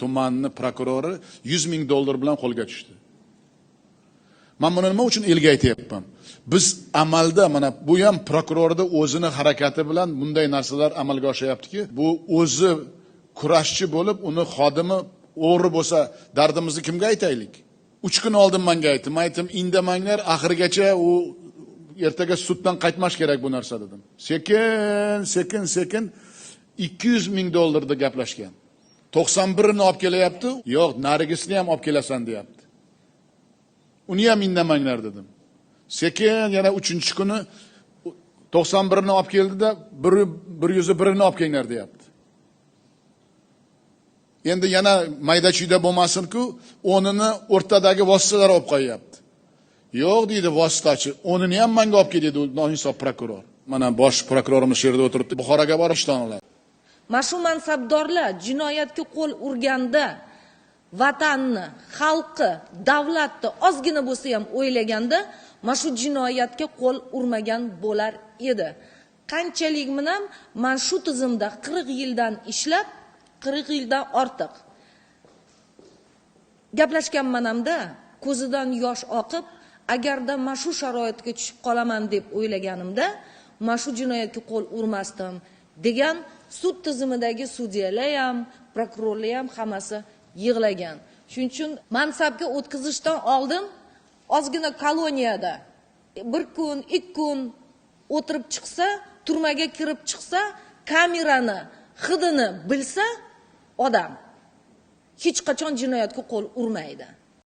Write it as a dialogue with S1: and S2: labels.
S1: Tumanni prokurori 100 ming dollar bilan qo'lga tushdi. Man buni nima uchun elga aytyapman? Biz amalda mana bu ham prokurorni o'zini harakati bilan bunday narsalar amalga oshyaptiki, bu o'zi kurashchi bo'lib, uni xodimi o'g'ri bo'lsa, dardimizni kimga aytaylik? 3 kun oldin menga aytdi. Men aytdim, indamanglar, oxirigacha u ertaga suddan qaytmash kerak bu narsa dedim. Sekin, sekin, sekin 200 ming dollarda gaplashgan. 91ini olib kelyapti. Yo'q, narigisini ham olib kelasan deyapti. Uni ham indamanglar dedim. Sekin yana 3-kuni 91ini olib keldida, 101ini olib kelinglar deyapti. Endi yana mayda chuyda bo'lmasin-ku, o'nini o'rtadagi vositalar olib qo'yyapti. Yo'q deydi vositachi, o'nini ham menga olib kel deydi noinsof prokuror. Mana bosh prokurorimiz shu yerda o'tiribdi. Buxoroga borib ishdan oladi.
S2: Mana shu mansabdorlar jinoyatga qo'l urganda vatanni, xalqi, davlatni ozgina bo'lsa ham o'ylaganda mana shu jinoyatga qo'l urmagan bo'lar edi. Qanchalik bilan man shu tizimda 40 yildan ishlab, 40 yildan ortiq gaplashganmanamda ko'zidan yosh oqib, agarda mana shu sharoitga tushib qolaman deb o'ylaganimda mana shu jinoyatga qo'l urmasdim degan sud tizimidagi sudyalar ham, prokurorlar ham hammasi yig'lagan. Shuning uchun mansabga o'tkazishdan oldin ozgina koloniyada bir kun, 2 kun o'tirib chiqsa, turmaga kirib chiqsa, kamerani hidini bilsa odam hech qachon jinoyatga qo'l urmaydi.